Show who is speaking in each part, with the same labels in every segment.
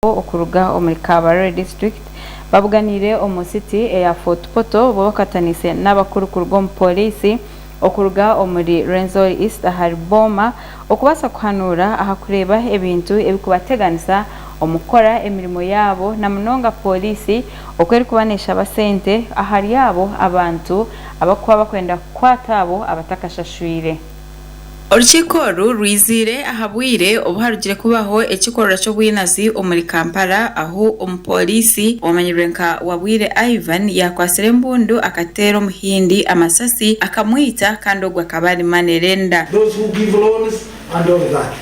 Speaker 1: Okuruga omuri Kabarole District babuganiire omu city eya Fort Portal obwo bakwataniise n'abakuru kuruga omu Pooriisi okuruga omuri Rwenzori East ahari Boma okubaasa kuhanuura aha kureeba ebintu ebikubateganisa omu kukora emirimo yaabo na munonga Pooriisi oku erikuba neshaba sente ahari abo abantu abakuba bakwenda kukwata abo abatakashashwire.
Speaker 2: Orukiiko oru rwiziire aha bwire obu harugire kubaho ekikorwa ky'obwinazi omuri Kampala ahu omupooriisi omanyirwe nka Wabwire Ivan yaakwatsire embundu akateera Omuhindi amasasi akamwita kandi ogwo akaba ari money lender.
Speaker 3: Those who give loans and all that.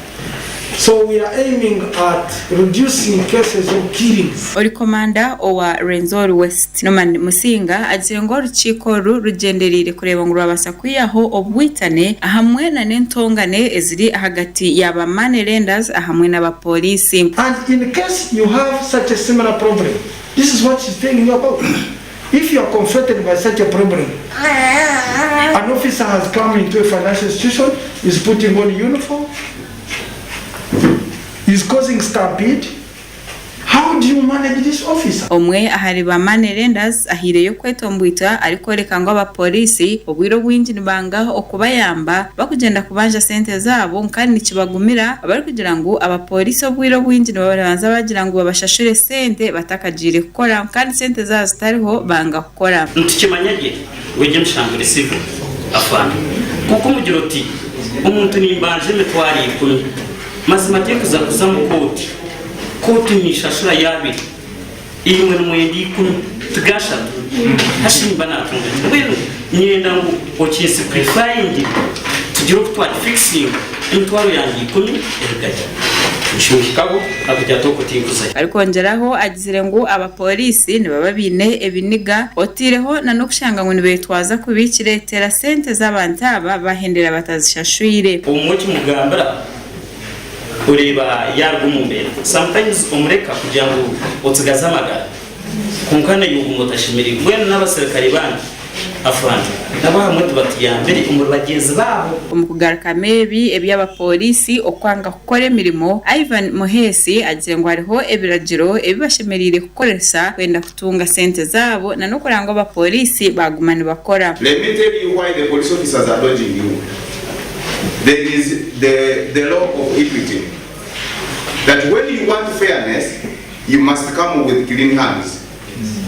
Speaker 3: So we are aiming at reducing cases of killings.
Speaker 2: Ori komanda owa Rwenzori West, Norman Musinga agizire ngu orukiiko oru rugyendereire kureeba ngu rwabaasa kwihaho obwitane ahamwe na n'entongane eziri ahagati ya ba money lenders ahamwe n'aba pooriisi.
Speaker 3: And in case you have such a similar problem, this is what she's telling you about, if you are confronted by such a problem, an officer has come into a financial institution, is putting on uniform, is causing stampede, how do you manage this officer?
Speaker 2: Omwe ahari ba money lenders ahaireyo okwetomboitwa arikworeka ngu aba pooriisi obwire obwingi nibanga okubayamba bakugyenda kubanja sente zaabo kandi nikibagumira abarikugira ngu aba pooriisi obwire obwingi nibabanza bagira ngu babashashure sente batakagiire kukora kandi sente zaaba zitariho banga kukora.
Speaker 4: Nitukimanya gye ngu egi emishango eri civil, afande. Kwonka omugira oti, Omuntu nimbanja emitwaro ikumi, mazima terikuza kuza omu kooti. Kooti niishashura y'abiri, imwe nimwenda ikumi, ti gashatu. Hashi nimba naatunga ki? Mbwenu niinyenda ngu okinsimplifayingire tugire oku twakifikisinga, emitwaro yangye ikumi erugayo. Nshunhikaho akagira ati, Okwo tinkuzayo.
Speaker 2: Arikwongyeraho agizire ngu abapooriisi nibaba baine ebiniga otaireho na n'okushanga ngu nibetwaza kubi kireetera sente z'abantu aba bahendera batazishashwire.
Speaker 4: Obumwe okimugambira oreeba yaruga omu mbeera. Sometimes omureka kugira ngu otsigaze amagara kwonka naiwe oguma otashemereirwe. Mbwenu n'abaserukare bandi afande nabo ahamwe tibatuyambire omuri bagyenzi baabo.
Speaker 2: Omu kugarukamu ebi eby'abapooriisi okwanga kukora emirimo, Ivan Muheesi agizire ngu hariho ebiragiro ebi bashemereire kukoresa kwenda kutunga sente zaabo na n'okureba ngu abapooriisi baaguma nibakora.
Speaker 5: Let me tell you why the police officers are dodging you. There is the the law of equity that when you want fairness you must come with clean hands.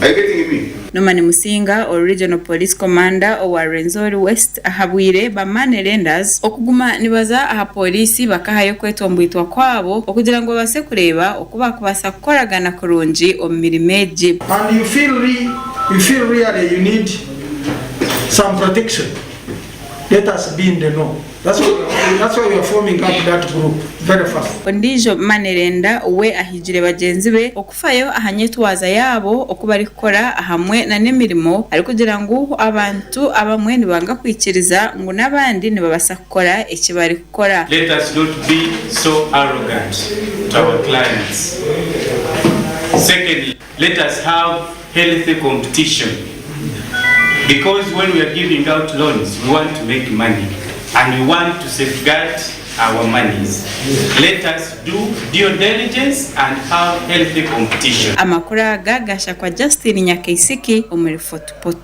Speaker 5: Are you getting me?
Speaker 2: Norman Musinga, ori Regional Police Commander owa Rwenzori West ahabwire ba money lenders okuguma nibaza aha pooriisi bakahayo okwetomboitwa kwabo okugira ngu babaase kureeba oku baakubaasa kukoragana kurungi omu mirimo egi.
Speaker 3: And you feel re you feel really you need some protection let us be in the know that's why that's why we are forming up that group very fast.
Speaker 2: Ondiijo Manerenda we ahigire bagyenzi be okufayo aha nyetwaza yaabo oku barikukora hamwe na n'emirimo arikugira ngu abantu abamwe nibanga kwikiriza ngu n'abandi nibabasa kukora eki barikukora.
Speaker 6: Let us not be so arrogant to our clients. Secondly, let us have healthy competition because when we are giving out loans, we want to make money and we want to safeguard our monies. Let us do due diligence and have healthy competition.
Speaker 2: Amakuru aga gashakwa Justine Nyakaisiki omuri Fort Portal.